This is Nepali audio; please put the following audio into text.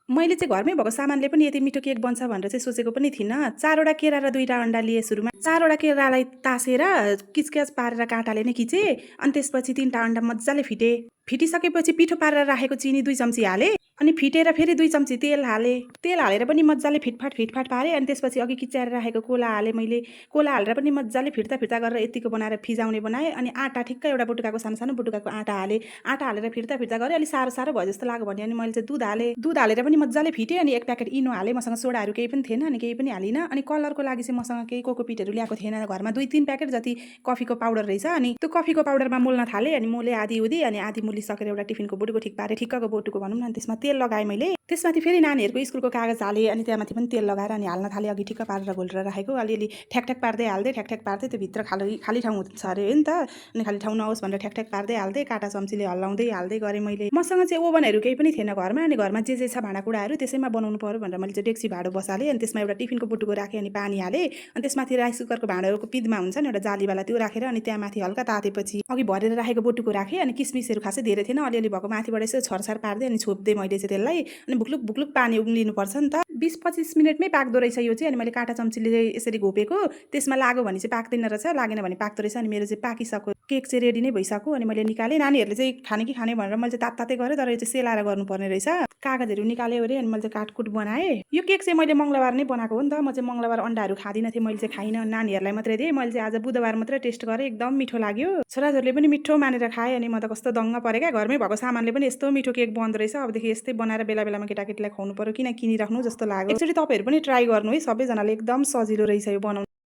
मैले चाहिँ घरमै भएको सामानले पनि यति मिठो केक बन्छ भनेर चाहिँ सोचेको पनि थिइनँ। 4वटा केरा र 2टा अन्डा लिए सुरुमा। 4वटा केरालाई तासेर किचक्याच पारेर काँटाले नै खिचेँ। अनि त्यसपछि 3टा अन्डा मजाले फिटेँ। फिटिसकेपछि पिठो पारेर राखेको चिनी 2 चम्ची हालेँ। अनि फिटेर फेरि 2 चम्ची तेल हालेँ। तेल हालेर पनि मजाले फिटफाट पारेँ। अनि त्यसपछि अघि किच्याएर राखेको कोला हालेँ मैले। कोला हालेर पनि मजाले फिट्दा गरेर यतिको बनाएर फिजाउने बनाएँ। अनि आँटा ठिक्क एउटा बटुकाको सानो बटुकाको आँटा हालेँ। आँटा हालेर फिट्दा गरेँ। अलि साह्रो भयो जस्तो लाग्यो भने अनि मैले चाहिँ दुध हालेँ। दुध हालेर पनि मजाले फिटेँ। अनि 1 प्याकेट इनो हालेँ। मसँग सोडाहरू केही पनि थिएन अनि केही पनि हालिनँ। अनि कलरको लागि चाहिँ मसँग केही कोकोपिटहरू ल्याएको थिएन। घरमा 2-3 प्याकेट जति कफीको पाउडर रहेछ। अनि त्यो कफीको पाउडरमा मोल्न थालेँ। अनि मोले आधी उधी अनि आधी मोलिसकेर एउटा टिफिनको बोटुको ठिक पारेँ। ठिक्कको बोटुको भनौँ न। अनि त्यसमा तेल लगाएँ मैले। त्यसमाथि फेरि नानीहरूको स्कुलको कागज हालेँ। अनि त्यहाँमाथि पनि तेल लगाएर अनि हाल्न थालेँ। अघि ठिक्क पारेर घोलेर राखेको अलिअलि ठ्याक पार्दै हाल्दै त्यो भित्र खाली ठाउँ हुन्छ अरे हो नि त। अनि खाली ठाउँ नहोस् भनेर ठ्याक पार्दै हाल्दै काँटा चम्चीले हल्लाउँदै हाल्दै गरेँ मैले। मसँग चाहिँ ओभनहरू केही पनि थिएन घरमा। अनि घरमा जे छ भाँडाकुँडाहरू त्यसैमा बनाउनु पर्यो भनेर मैले चाहिँ डेक्ची भाँडो बसालेँ। अनि त्यसमा एउटा टिफिनको बोटुको राखेँ अनि पानी हालेँ। अनि त्यसमाथि राइस कुकरको भाँडाहरूको पिदमा हुन्छ नि एउटा जालीवाला त्यो राखेर अनि त्यहाँमाथि हल्का तातेपछि अघि भरेर राखेको बोटुको राखेँ। अनि किसमिसहरू खासै धेरै थिएन अलिअलि भएको माथिबाट यसो छरछार पार्दै अनि छोप्दै मैले चाहिँ त्यसलाई। अनि भुक्लुक पानी उम्लिनुपर्छ नि त। 20-25 मिनटमै पाक्दो रहेछ यो चाहिँ। अनि मैले काँटा चम्चीले यसरी घोपेको त्यसमा लाग्यो भने चाहिँ पाक्दैन रहेछ, लागेन भने पाक्दो रहेछ। अनि मेरो चाहिँ पाकिसक्यो केक चाहिँ रेडी नै भइसक्यो। अनि मैले निकालेँ। नानीहरूले चाहिँ खाने कि खाने भनेर मैले चाहिँ तातै गरेँ तर यो चाहिँ सेलाएर गर्नुपर्ने रहेछ। कागजहरू निकाल्यो अरे। अनि मैले चाहिँ काटकुट बनाएँ। यो केक चाहिँ मैले मङ्गलबार नै बनाएको हो नि त। म चाहिँ मङ्गलबार अन्डाहरू खाँदिनँ थिएँ। मैले चाहिँ खाइनँ। नानीहरूलाई मात्रै दिएँ। मैले चाहिँ आज बुधबार मात्रै टेस्ट गरेँ। एकदम मिठो लाग्यो। छोराछोरीले पनि मिठो मानेर खाएँ। अनि म त कस्तो दङ्ग परेँ क्या। घरमै भएको सामानले पनि यस्तो मिठो केक बन्दो रहेछ। अबदेखि यस्तै बनाएर बेलामा केटाकेटीलाई खुवाउनु पर्यो किन किनिराख्नु जस्तो लाग्यो। एकचोटि तपाईँहरू पनि ट्राई गर्नु है सबैजनाले। एकदम सजिलो रहेछ यो बनाउनु।